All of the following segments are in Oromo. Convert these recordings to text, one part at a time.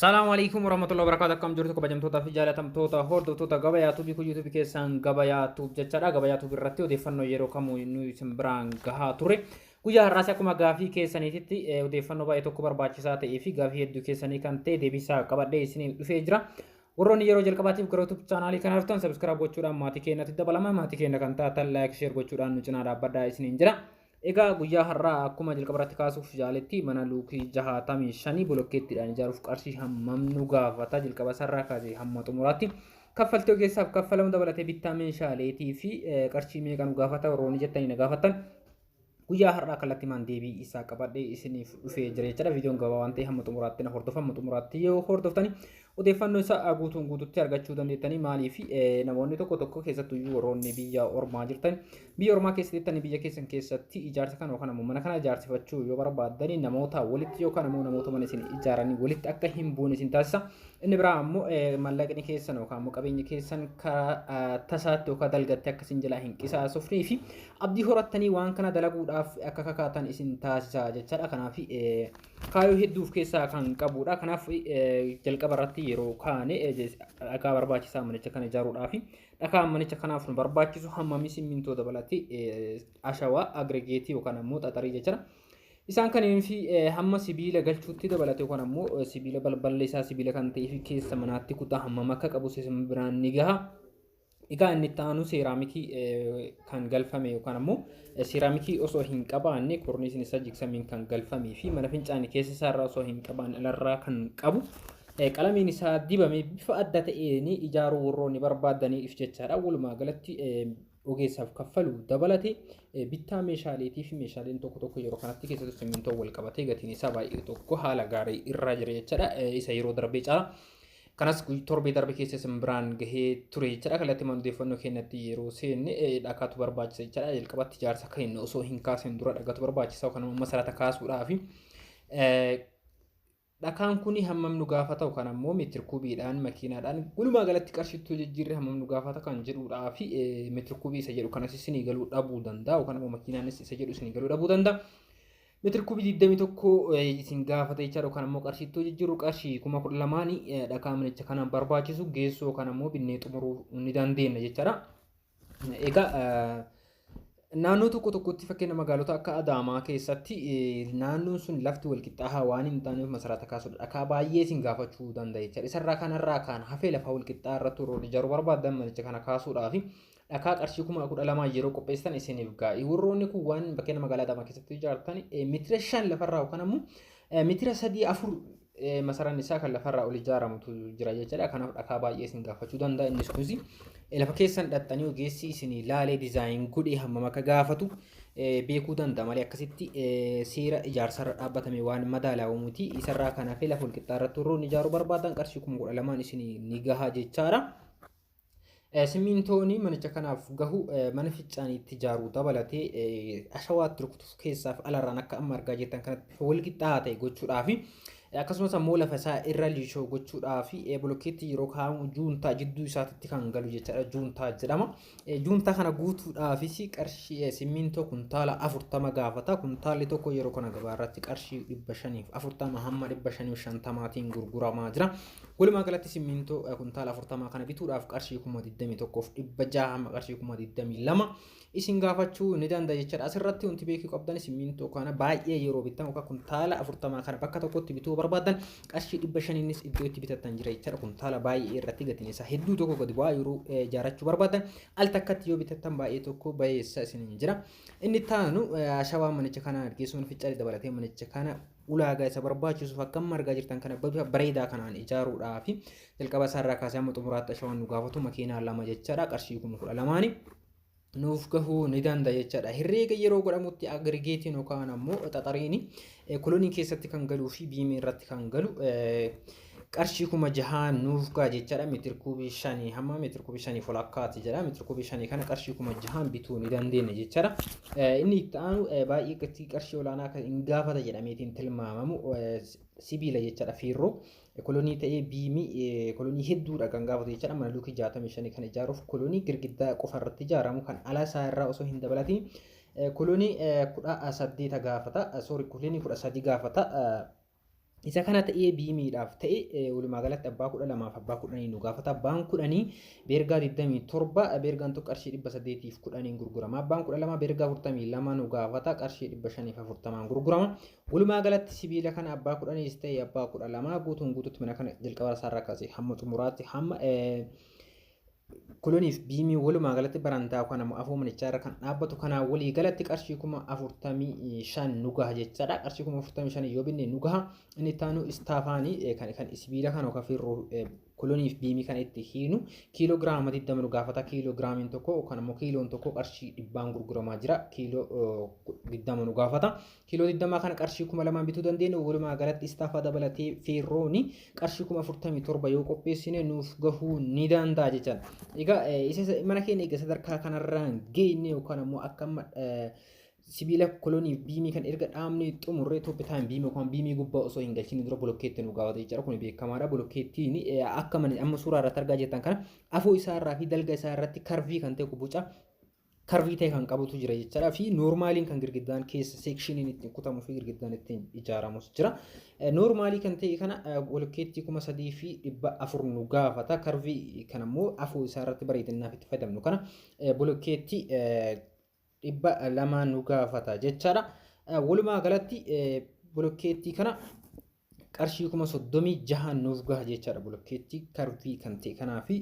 Salaamu alaikum warahmatullahi wabarakatuh. Akkam jirtu kabajamtootaa fi jaalatamtoota hordoftoota Gabayaa Tuubii kun yuutuubii keessaan Gabayaa Tuub jechaadha. Gabayaa Tuub irratti odeeffannoo yeroo kamuu nu isin biraan gahaa ture. Guyyaa har'aas akkuma gaafii keessaniititti odeeffannoo baay'ee tokko barbaachisaa ta'ee fi gaafii hedduu keessanii kan ta'e deebisaa qabadhee isiniif dhufee jira. Warroonni yeroo jalqabaatiif gara YouTube chaanaalii kana dhuftan subscribe gochuudhaan maatii keenyatti dabalama. Maatii keenya kan taatan like share gochuudhaan nu cinaa dhaabbadhaa isiniin jira. Egaa guyyaa har'aa akkuma jalqaba irratti kaasuuf yaaletti mana luukii 65 bolokkeettiidhaan ijaaruuf qarshii hammam nu gaafata jalqaba isaarraa kaasee hamma xumuraatti kaffaltii ogeessaaf kaffalamu dabalatee bittaa meeshaaleetii fi qarshii meeqa nu gaafata warroonni jettanii na gaafattan guyyaa har'aa kallattimaan deebii isaa qabadhee isiniif dhufee jira jechaadha. Viidiyoon gabaabaa waan ta'eef hamma xumuraatti na hordofa. Hamma xumuraatti yoo hordoftani odeeffannoo isaa guutuun guututti argachuu dandeettanii. Maaliif namoonni tokko tokko, keessattuyyuu warroonni biyya ormaa jirtan, biyya ormaa keessa jirtanii biyya keessan keessatti ijaarsa kana yookaan ammoo mana kana ijaarsifachuu yoo barbaaddanii namoota walitti yookaan ammoo namoota mana isin ijaaranii walitti akka hin buune isin taasisa. Inni biraa ammoo maallaqni keessan yookaan ammoo qabeenyi keessan karaa tasaatti yookaan dalgatti akka isin jalaa hin qisaasofnee fi abdii horattanii waan kana dalaguudhaaf akka kakaatan isin taasisa jechaadha. Kanaaf kaayyoo hedduu of keessaa kan qabudha. Kanaaf jalqaba irratti yeroo kaane dhagaa barbaachisaa manicha kana ijaaruudhaaf dhagaa manicha kanaaf nu barbaachisu hammamii, simmintoo dabalatee, ashawaa, agrigeetii yookaan ammoo xaxarii jechuudha. Isaan kanneen fi hamma sibiila galchuutti dabalate yookaan ammoo sibiila balballi isaa sibiila kan ta'ee fi keessa manaatti kutaa hammam akka qabu isin biraan ni gaha. Egaa inni itti aanu seeraamikii kan galfame yookaan ammoo seeraamikii osoo hin qabaanne korniisiin isaa jiksamiin kan galfamee fi mana fincaanii keessa isaarraa osoo hin qabaanne alarraa kan qabu qalamiin isaa dibame bifa adda ta'een ijaaruu warroonni barbaadaniif jechaadha. Walumaa galatti ogeessaaf kaffalu dabalate bittaa meeshaaleetii fi meeshaaleen tokko tokko yeroo kanatti keessattuu simmintoo wal qabatee gatiin isaa baay'ee tokko haala gaarii irra jira jechaadha. Isa yeroo darbee caala. Kanas torbee darbe keessa isin biraan gahee ture jechaadha. Kallattii odeeffannoo keenyatti yeroo seenne dhagaatu barbaachisa jechaadha. Jalqabatti ijaarsa keenya osoo hin kaasin dura dhagaatu barbaachisa yookaan immoo masarata kaasuudhaafi. Dhakaan kun hammam nu gaafata yookaan ammoo meetir kuubiidhaan, makiinaadhaan, walumaa galatti qarshittuu jijjiirree hammam nu gaafata kan jedhuudhaa fi meetir kuubii isa jedhu kanas isinii galuu dhabuu danda'a yookaan ammoo makiinaanis isa jedhu isinii galuu dhabuu danda'a. Meetir kuubii 21 isin gaafata jechaadha yookaan ammoo qarshittuu jijjiirru qarshii 12,000 dhakaa manicha kanaan barbaachisu geessuu yookaan ammoo binnee xumuruu ni dandeenya jechaadha. Egaa naannoo tokko tokkotti, fakkeenya magaalota akka Adaamaa keessatti, naannoon sun lafti walqixxaahaa waan hin taaneef masarata kaasuudha. Dhakaa baay'ee isin gaafachuu danda'a jechaadha. Isarraa kanarraa kan hafee lafa walqixxaa irratti yeroo ijaaruu barbaadan manicha kana kaasuudhaaf dhakaa qarshii 12,000 yeroo qopheessitan isiniif ga'a. Warroonni kun waan fakkeenya magaalaa Adaamaa keessatti ijaartan meetira 5 lafarraa yookaan ammoo meetira 3 4 masaraan isaa kan lafarraa ol ijaaramutu jira jechaadha. Kanaaf dhakaa baay'ee isin gaafachuu danda'a. Innis kunis lafa keessan dhaxxanii ogeessi isin laalee design godhee hammam akka gaafatu beekuu danda'a malee akkasitti seera ijaarsarra dhaabbatame waan madaalamu miti. Isarraa kan hafe lafa walqixxaa irratti warroonni ijaaruu barbaadan qarshii 12,000 isin ni gaha jechaadha. Simmintoon manicha kanaaf gahu mana fincaaniitti ijaaruu dabalatee ashawaatti rukutuuf keessaaf alarraan akka amma argaa jirtan kanatti bifa walqixxaa'aa ta'e gochuudhaafi akkasumas ammoo lafa isaa irra liishoo gochuudhaafi bolokkeetti yeroo kaa'amu juuntaa jidduu isaatitti kan galu jechaadha. Juuntaa jedhama. Juuntaa kana guutuudhaafis qarshii simmintoo kuntaala 40 gaafata. Kuntaalli tokko yeroo kana gabaa irratti qarshii 540 hamma 550tiin gurguramaa jira. Walumaa galatti simmintoo kuntaala 40 kana bituudhaaf qarshii 21,600 hamma qarshii 22,000 isin gaafachuu ni danda'a jechaadha. Asirratti wanti beekuu qabdan simmintoo kana baay'ee yeroo bittan yookaan kuntaala 40 kana bakka tokkotti bituu barbaadan qarshii 500nis iddoo itti bitattan jira jechaadha. Kuntaala baay'ee irratti gatiin isaa hedduu tokko gadi bu'aa. Yeroo ijaarrachuu barbaadan al takkatti yoo bitattan baay'ee tokko bayeessa isiniin jira. Inni taanu ashawaa manicha kana geessuun fincaanii dabalatee manicha kana ulaagaa isa barbaachisuuf akka amma argaa jirtan kana bifa bareedaa kanaan ijaaruudhaaf jalqaba isaarraa kaasee hamma xumuraatti ashawaan nu gaafatu makiinaa lama jechaadha, qarshii 12,000 nuuf gahuu ni danda'a jechaadha. Herreega yeroo godhamutti agrigeetiin yookaan ammoo xaxariin kolonii keessatti kan galuu fi biimii irratti kan galu qarshii 6,000 nuuf gaha jechaadha. Meetir kuubii 5 hamma meetir kuubii 5 walakkaati jedha. Meetir kuubii 5 kana qarshii 6,000 bituu ni dandeenya jechaadha. Inni itti aanu baay'ee gatii qarshii olaanaa kan hin gaafata jedhameetiin tilmaamamu sibiila jechaadha, fiirroo. Kolonii ta'ee biimii kolonii hedduudha kan gaafatu jechaadha. Mana luukii 65 kan ijaaruuf kolonii girgiddaa qofa irratti ijaaramu kan ala isaa irraa osoo hin dabalatiin kolonii 18 gaafata. Sorry, kolonii 13 gaafata. Isa kana ta'ee beamiidhaaf ta'e walumaa galatti abbaa 12 fi abbaa 10 nu gaafata. Abbaan 10 beergaa 27, beergaan tokko qarshii 810 gurgurama. Abbaan 12 beergaa 42 nu gaafata, qarshii 540 gurgurama. Walumaa galatti sibiila kana abbaa 10s ta'e abbaa 12 guutuun guututti mana kana jalqaba isaarraa kaasee hamma xumuraatti hamma columniif beamii walumaa galatti barandaa yookaan ammoo afoo manichaa irra kan dhaabbatu kanaa walii galatti qarshii 45,000 nu gaha jechaadha. Qarshii 45,000 yoo binne nu gaha. Inni itti aanu istaafaanii kan sibiila kana yookaan feerroo columniif beamii kan itti hiinu kiiloo giraama 20 nu gaafata. Kiiloo giraamiin tokko yookaan ammoo kiiloon tokko qarshii 100n gurguramaa jira. Kiiloo 20 nu gaafata. Kiiloo 20 kana qarshii 2,000 bituu dandeenya. Walumaa galatti istaafaa dabalatee feerrooni qarshii 47,000 yoo qopheessine nuuf gahuu ni danda'a jechaadha. Egaa isa mana keenya egaa sadarkaa kanarraan geenye yookaan ammoo akka amma sibiila columniif beamii kan erga dhaabnee xumurree top time beamii yookaan beamii gubbaa osoo hin galchine dura bolokkeetti nu gaafata jechaadha. Kun beekamaadha. Bolokkeettiin akka amma suuraa irratti argaa jirtan kana afoo isaarraa fi dalga isaa irratti curvii kan ta'e, boca curvii ta'e kan qabutu jira jechaadha. Fi normaliin kan girgiddaan keessa sectioniin ittiin kutamuu fi girgiddaan ittiin ijaaramus jira. Normalii kan ta'e kana bolokkeettii 3,400 nu gaafata. Curvii kan ammoo afoo isaa irratti bareedinaaf itti fayyadamnu kana bolokkeettii 200 nu gaafata jechaadha. Walumaa galatti bolokkeettii kana qarshii 36,000 nuuf gaha jechaadha. Bolokkeettii curvii kan ta'e kanaa fi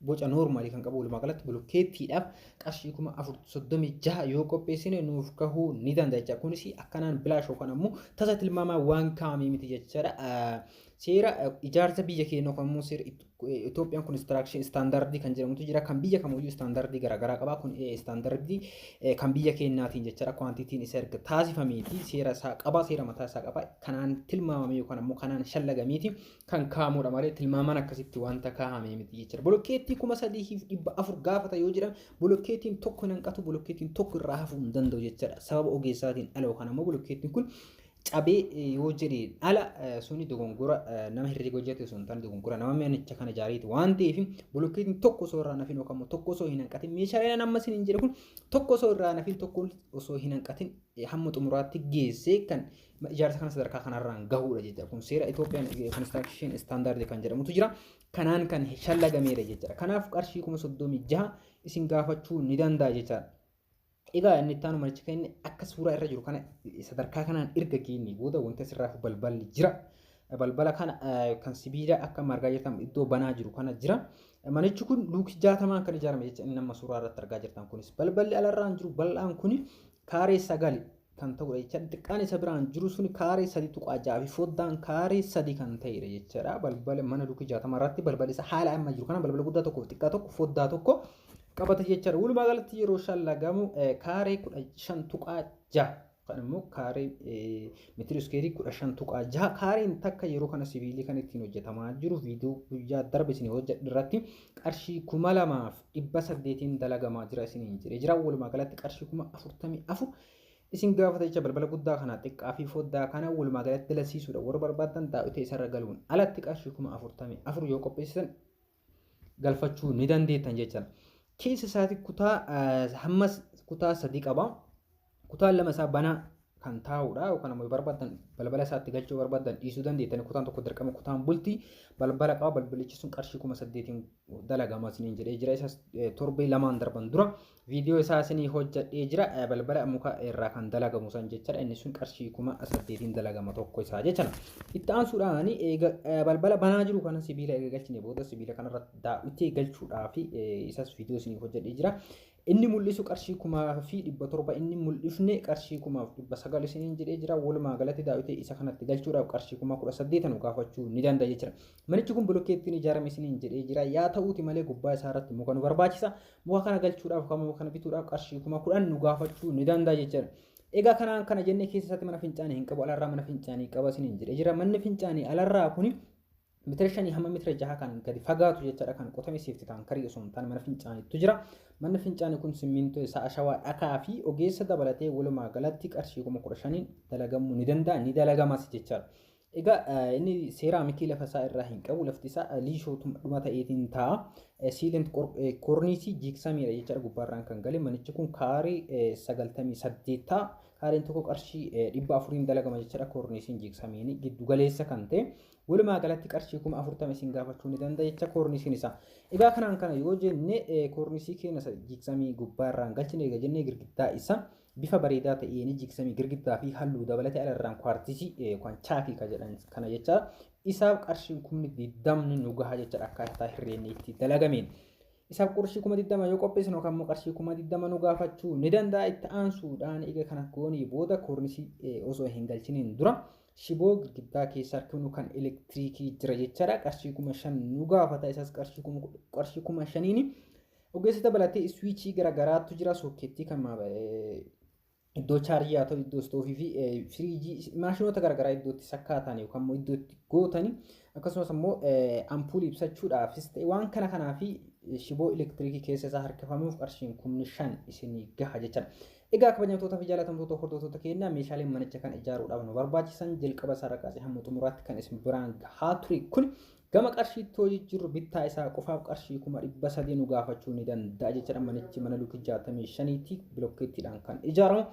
boca normalii kan qabu walumaa galatti bolokkeettiidhaaf qarshii 36,000 yoo qopheessine nuuf gahuu ni danda'a jechaadha. Kunis akkanaan bilaash yookaan ammoo tasa tilmaamaa waan kaa'amee miti jechaadha. Seera ijaarsa biyya keenya yookaan immoo seera Itoophiyaan construction standardii kan jedhamutu jira. Kan biyya kamiyyuu standardii garaagaraa qaba. Kun standardii kan biyya keenyaatiin jechaadha. Quantityn isa erga taasifameeti seera isaa qaba, seera mataa isaa qaba. Kanaan tilmaamame yookaan ammoo kanaan shallagameeti kan kaa'amudha malee tilmaamaan akkasitti wanta kaa'amee miti jechaadha. Bolokkeettii 3,400 gaafata yoo jedhame bolokkeettiin tokko hin hanqatu, bolokkeettiin tokko irraa hafuu hin danda'u jechaadha. Sababa ogeessaatiin ala yookaan ammoo bolokkeettiin kun cabee yoo jedhe ala suni dogongora nama herreega hojjete sun tan dogongora nama manicha kana ijaareeti waan ta'eef bolokkeetiin tokko osoo irraa nafin yookaan tokko osoo hin hanqatin meeshaaleen amma isin hin jedhe kun tokko osoo irraa nafin, tokko osoo hin hanqatin hamma xumuraatti geessee kan ijaarsa kana sadarkaa kanarraan gahuudha jechuudha. Kun seera Itoophiyaan construction standard kan jedhamutu jira. Kanaan kan shallagameera jechuudha. Kanaaf qarshii 36,000 isin gaafachuu ni danda'a jechuudha. Egaa inni itti aanu manicha keenya akka suuraa irra jiru kana sadarkaa kanaan erga geenye booda wanti asirraa balballi jira. Balbala kana kan sibiila akka argaa jirtan iddoo banaa jiru kana jira. Manichi kun luukii 60n kan ijaarame jecha inni amma suuraa irratti argaa jirtan kunis. Balballi alarraan jiru bal'aan kuni kaaree 9 kan ta'udha jecha. Xiqqaan isa biraan jiru suni kaaree 3.6 fi foddaan kaaree 3 kan ta'edha jechaadha. Balbala mana luukii 60 irratti balballi isa haala amma jiru kana balbala guddaa tokkoo fi xiqqaa tokko foddaa tokko qabata jechaadha. Walumaa galatti yeroo shallagamu kaaree 15.6 kan immoo kaaree meetira iskeerii 15.6. Kaareen takka yeroo kana sibiilli kan ittiin hojjetamaa jiru viidiyoo guyyaa darbe isin hojjedhe irratti qarshii 2,800n dalagamaa jira isiniin jedhee jira. Walumaa galatti qarshii 44,000 isin gaafata jecha. Balbala guddaa kana, xiqqaa fi foddaa kana walumaa galatti dalasiisuudha warra barbaadan daawwitee isarra galuun alatti qarshii 44,000 yoo qopheessitan galfachuu ni dandeettan jechaadha. Keessa isaati kutaa hammas kutaa sadii qaba. Kutaan lama isaa banaa kan taa'udha yookaan ammoo barbaadan balbala isaatti galchuu barbaadan dhiisuu dandeettan. Kutaan tokko dirqama kutaan bultii balbala qaba. Balbalichi sun qarshii 8,000n dalagama isiniin jedhee jira. Isas torbee lamaan darban dura viidiyoo isaa isinii hojjedhee jira. Balbala muka irraa kan dalagamu san jechaadha. Inni sun qarshii 8,000n dalagama tokko isaa jechaadha. Itti aansuudhaan eega balbala banaa jiru kana sibiila eega galchine booda sibiila kanarratti daawwitee galchuudhaaf isas viidiyoo isinii hojjedhee jira. Inni mul'isu qarshii 7,000, inni mul'ifne qarshii 9,000 isiniin jedhee jira. Walumaa galatti daawwitee isa kanatti galchuudhaaf qarshii 18,000 gaafachuu ni danda'a jechuudha. Manichi kun bolokkeettiin ijaarame isiniin jedhee jira. Yaa ta'uuti malee gubbaa isaa irratti muka nu barbaachisa. Muka kana galchuudhaaf yookaan muka kana bituudhaaf qarshii 10,000 nu gaafachuu ni danda'a jechuudha. Egaa kanaan kana jennee keessa isaatti mana fincaanii hin qabu, alarraa mana fincaanii qaba isiniin jedhee jira. Manni fincaanii alarraa kuni meetira 5 hamma meetira 6 kan gadi fagaatu jechaadha, kan qotame septic tankerii osoo hin taane mana fincaaniitu jira. Manni fincaanii kun simmintoo isaa, ashawaa, dhakaa fi ogeessa dabalatee walumaa galatti qarshii 15,000n dalagamuu ni danda'a, ni dalagamas jechaadha. Egaa inni seeraamikii lafa isaa irraa hin qabu, lafti isaa liishoo dhuma ta'eetiin ta'a. Ceiling koorniisii jiiksamiidha jechaadha gubbaarraan kan gale. Manichi kun kaaree 98 ta'a. Kaareen tokko qarshii 400n dalagama jechaadha koorniisiin jiiksamiin giddu galeessa kan ta'e. Walumaa galatti qarshii 40,000 isin gaafachuu ni danda'a jecha koorniisiin isaa. Egaa kanaan kana yoo jenne, koorniisii keenya jiiksamii gubbaarraan galchine egaa jennee, girgiddaa isaa bifa bareedaa ta'een jiiksamii girgiddaa fi halluu dabalatee alarraan kwaartisii yookaan chaakii kan jedhan kana jechaadha. Isaaf qarshiin 20,000 nu gaha jechaadha akkaataa hirreenni itti dalagameen. Isaaf qarshii 20,000 yoo qopheessinu yookaan immoo qarshii 20,000 nu gaafachuu ni danda'a. Itti aansuudhaan egaa kana goonii booda, koornisii osoo hin galchiniin dura shiboo girgiddaa keessa harkifnu kan elektiriikii jira jechaadha. Qarshii 5,000 nu gaafata, isas qarshii 5,000n. Ogeessa dabalatee iswiichii garaagaraatu jira, sookkeettii kan iddoo chaarjii haa ta'u, iddoo istoofii fi firiijii, maashinoota garaagaraa iddootti sakkaatan yookaan immoo iddootti gootani, akkasumas immoo ampuulii ibsachuudhaafis ta'e waan kana kanaa fi shiboo elektiriikii keessa isaa harkifamuuf qarshiin 5,000 isinii gaha jechaadha. Egaa kabajamtoota fi jaalatamtoota hordoftoota keenyaa, meeshaaleen manicha kan ijaaruudhaaf nu barbaachisan jalqaba isaa kaasee hamma xumuraatti kan isin biraan gahaa ture kun gama qarshiitti hojii jirru bittaa isaa qofaaf qarshii 300,000 nu gaafachuu ni danda'a jechaadha. Manichi mana luukii 65ti, bilokkeettiidhaan kan ijaaramu.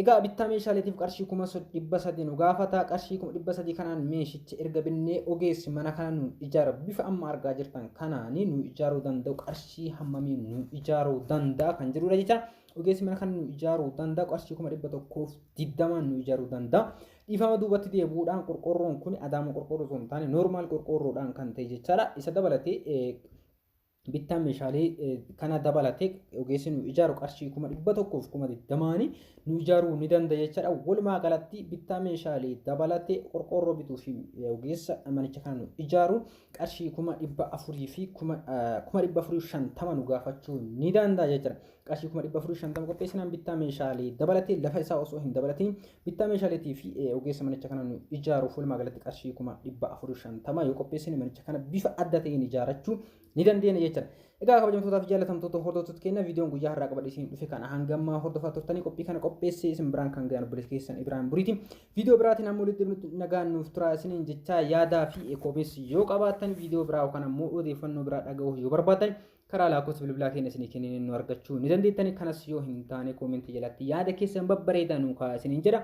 Egaa bittaa meeshaaleetiif qarshii 300,000 nu gaafata. Qarshii 300,000 kanaan meeshicha erga binnee, ogeessi mana kana nu ijaara bifa amma argaa jirtan kanaanii nu ijaaruu danda'u qarshii hammamiin nu ijaaruu danda'a kan jedhudha jecha. Ogeessi mana kana nu ijaaruu danda'a qarshii 120,000n nu ijaaruu danda'a. Dhiifama, duubatti deebi'uudhaan qorqorroon kun adaama qorqorroo osoo hin taane normal qorqorroodhaan kan ta'e jechaadha. Isa dabalatee, bittaa meeshaalee kana dabalatee ogeessi nu ijaaru qarshii 120,000n nu ijaaruu ni danda'a jechaadha. Walumaa galatti bittaa meeshaalee dabalatee, qorqorroo bituu fi ogeessa manicha kana nu ijaaru qarshii 400,000 fi 450,000 nu gaafachuu ni danda'a jechaadha. Qarshii 450,000 qopheessinaan bittaa meeshaalee dabalatee, lafa isaa osoo hin dabalatiin, bittaa meeshaaleetii fi ogeessa manicha kana nu ijaaruuf walumaa galatti qarshii 450,000 yoo qopheessine manicha kana bifa adda ta'een ijaarachuu ni dandeenya jechuudha. Egaa kabajamtootaa fi jaallatamtoota hordoftoota keenya, viidiyoon guyyaa har'aa qabadhee isin dhufe kana hangammaa hordofaa turtanii, qophii kana qopheessee isin biraan kan gahan obboleessa keessan Ibrahim Buriiti. Viidiyoo biraatiin ammoo walitti nagaan nuuf turaa isiniin jechaa, yaadaa fi koomees yoo qabaattan, viidiyoo biraa yookaan ammoo odeeffannoo biraa dhaga'uu yoo barbaaddan karaa lakkoofsa bilbilaa keenya isinii kennine nu argachuu ni dandeettani. Kanas yoo hin taane koomentii jalatti yaada keessan babbareedaa nuu kaa'aa isiniin jedha.